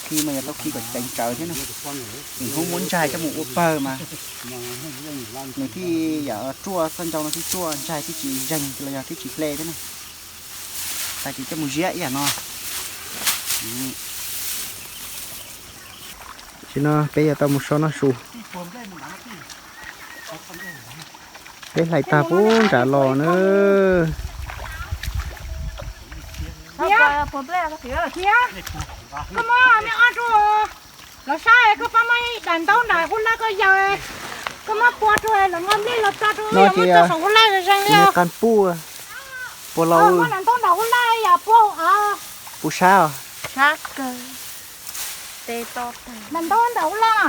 Khi mas yog tau khi kom ceev tsawv thiab na. Nws hnub muab ntsaig coj mus ua pawg mas nws thiaj yam ruaj, txoj ncau no thiaj ruaj, ntsaig thiaj tsis zeeg los yog thiaj tsis hle thiab na. Tas ces coj mus ziab ib yam no. Tam sim no peb yuav tau mus so noj su. Peb hlais tag puag nram los na. Koj muab me ob rau los saib, koj pab muab ib daim ntaub nram hub laj koj yawg, koj muab pua rau los nqa nplej los tso rau, no ces muab tso saum hub laj zeeg li. Qas puj, pua los muab daim ntaub nram hub laj yog pua, pua sab os. Sab kawg. Daim ntaub nram hub laj,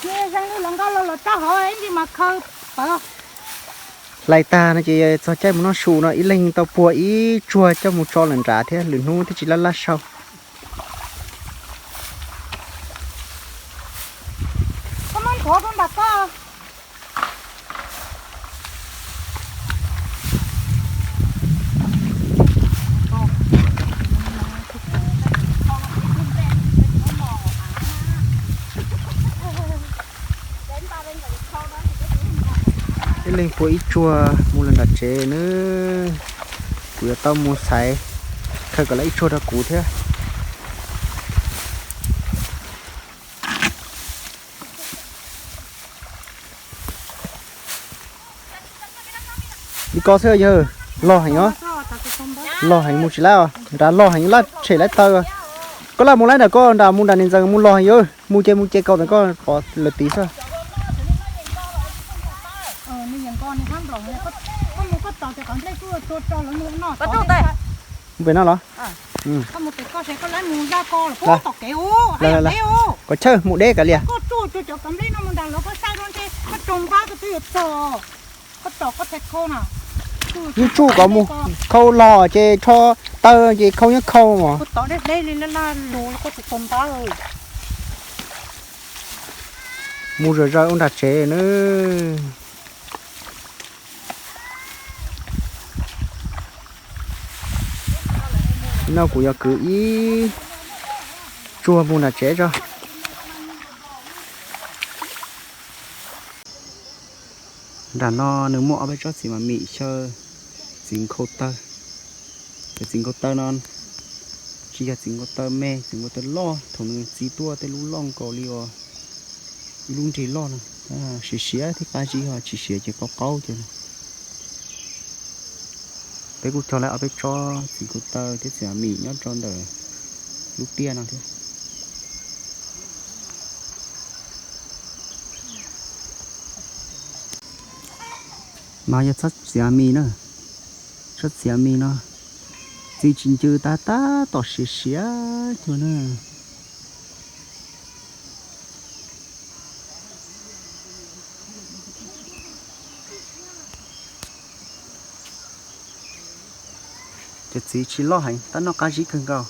ces zeeg li los nqa los los tso hauv ib ntsis mas khaws pawv. Hlais tag no ces txog caij mus noj su no ib leeg tau puag ib tsuag coj mus tso lawm nrad thiab, lwm hnub thiaj tsis laj laj sau. Koj muab nthuav rau nram koj. Ib leeg puag ib tsuag mus lawm nram tsev nawb. Kuv yuav tau mus xaiv khaws kom lawv ib tsuag rau kuv thiab. Li ko xwb yawg, loj heev os. Loj heev mus tsis lab os, nrad loj heev laj tshem lab taw. Koj laj mus lab nram koj nram mus nram niam ntxawm mus loj heev yawg, mus ces mus ces kaus ntawm koj pov lawv tid xwb. Mus pem no los? Kom chawj mus deb kav liam. Yeej tsuj kom mus khau los ces rho taw ces khau nyob khau os. Mus zom zaws ua nram tsev nawb. No kuv yuav kwv ib tsuag mus nram tsev tso. Nram no nws muaj ob peb tsob txiv mas mim xyaw txiv nkhaus taw. Cov txiv nkhaus taw no tsis yog txiv nkhaus taw me, txiv nkhaus taw loj, thaum nws txiv tuaj tej lub loj nkaus li uas ib lub nrig loj no. Siav siav thiab qab zib, ho tsis siav ces qaub qaub ces. Peb kuj cog lawm ob peb tsob txiv nkhaus taw thiab txiv mim nyob rau ntawm lub tiaj no thiab. No yog tsob txiv mim na, tsob txiv mim no txiv tsis ncw tab tab tom siav siav cuag na. Cov txiv tsis loj heev, tab noj qab zib kawg nkaus.